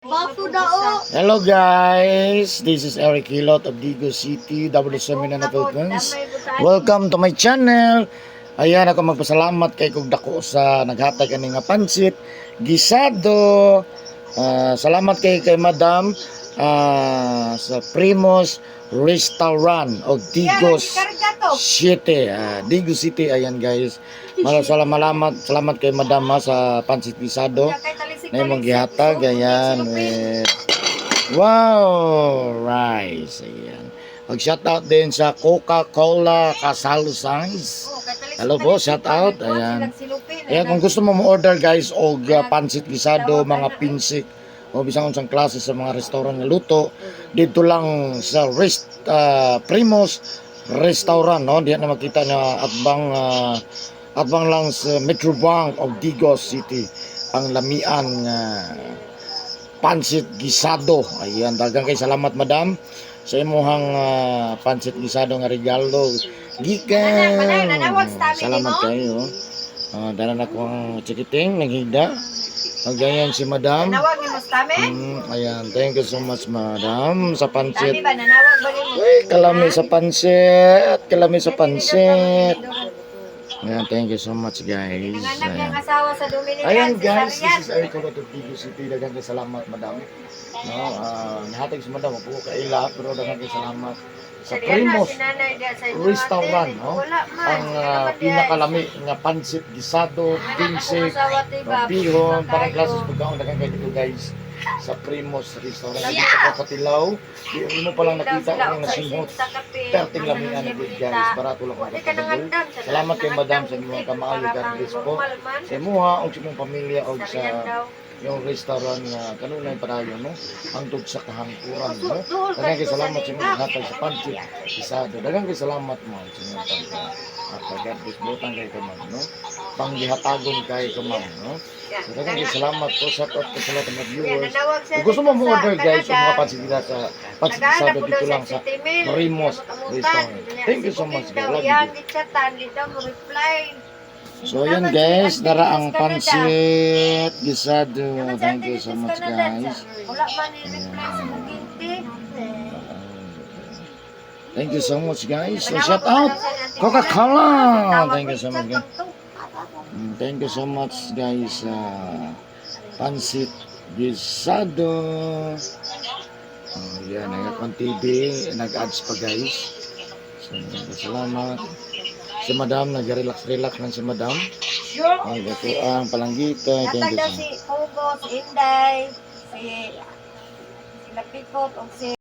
Baso dao. Hello guys, this is Eric Hilot of Digos City, W7 na Philippines. Welcome to my channel. Ayan, ako magpasalamat kay kog dako sa naghatag ani nga pansit gisado. Salamat kay Madam sa Primos Restaurant of Digos City. Digos City, ayan guys. Salamat, salamat kay Madam ha, sa pansit gisado na imong gihatag, ayan, with wow rice, ayan. Mag shout out din sa Coca-Cola Kasalusans. Hello po, shout out, ayan. Ayan, kung gusto mo mo-order guys og pansit gisado, mga pinsik o bisan unsang klase sa mga restaurant nga luto, dito lang sa Rest Primos Restaurant, no? Diyan na makita na atbang lang sa Metro Bank of Digos City ang lamian nga pansit gisado. Ayan, daghang kay salamat, Madam, sa imuhang pansit gisado nga regalo. Gikan. Salamat kayo. Dala na ko ang chikiting naghigda. Magayan si Madam. Nanawag ni Mustame? Ayan, thank you so much, Madam, sa Tami pansit. ba? Nanawag ba ni mo? Uy, kalami sa pansit. Kalami sa pansit. Ayan, thank you so much, guys. Nanganak Ayan. ng asawa sa Dominican. Ayan Si guys, Sarian. this is Eric Colot of Digos City. Daghang kay salamat, Madam. No, nihatag si Madam, po kaila, pero daghang kay salamat sa Sarian na, Primos si nanay diya sa inyo, Restaurant, ate. no? Wala man. Ang Sige naman diya. pinakalami nga pansit gisado, Nanganak akong pinsik, asawa, tiba. bihon, parang Kayo. klases pagkaon, daghang kay dito guys sa Primos Restaurant. Dito sa Katilaw, di mo palang nakita Sila ang og sa nasimhot. isang kape. Perting Ang lamian na nanay good bonita. guys, barato lang ang Wala ka kapatid. nangandam. Sa Salamat kay Madam sa nangandam inyong kamaayo. para God pang bless po. normal man. Sa imuha og sa imong pamilya og sa Sarian daw. yung restaurant nga kanunay padayon, no, hangtod sa kahangkuran, no. Duol ka Daghang kay dito sa salamat sa Lingap. inyong hatag sa pansit gisado. Daghang kay salamat mo sa inyong pagka at God bless, butang kay ka, ma'am, no, panggihatagon kay ka, ma'am, no. So daghang kay salamat po. Shout out po sa lahat ng mga Yan, viewers. nanawag siya Kung gusto mo dito sa mo-order guys og mga Canada. pansit gisa sa pansit Naghahanap gisado, po daw dito siya lang sa Timil. Primos Amutan. Restaurant. Thank you Si so much Booking guys. daw, Love you. Yang gichatan, di daw mo reply. So ayan guys, dara ang pansit gisado. Naman sa Thank you Antiquities so much Canada, guys. wala man ni-reply sa Booking T. Thank you so much guys. So Manawag shout ko out daw sa Antiquities. Coca-Cola. Tawag Thank ko, you so much chat guys. lang to. Thank you so much guys. Pansit gisado. Oh, yan, ang akong TV, nag-ads pa guys. So, maraming salamat. Si Madam, nag-relax-relax lang si Madam. Ang ang palanggita. Thank Natag you daw so much. si Pugo, si Inday, si Lapikot, o si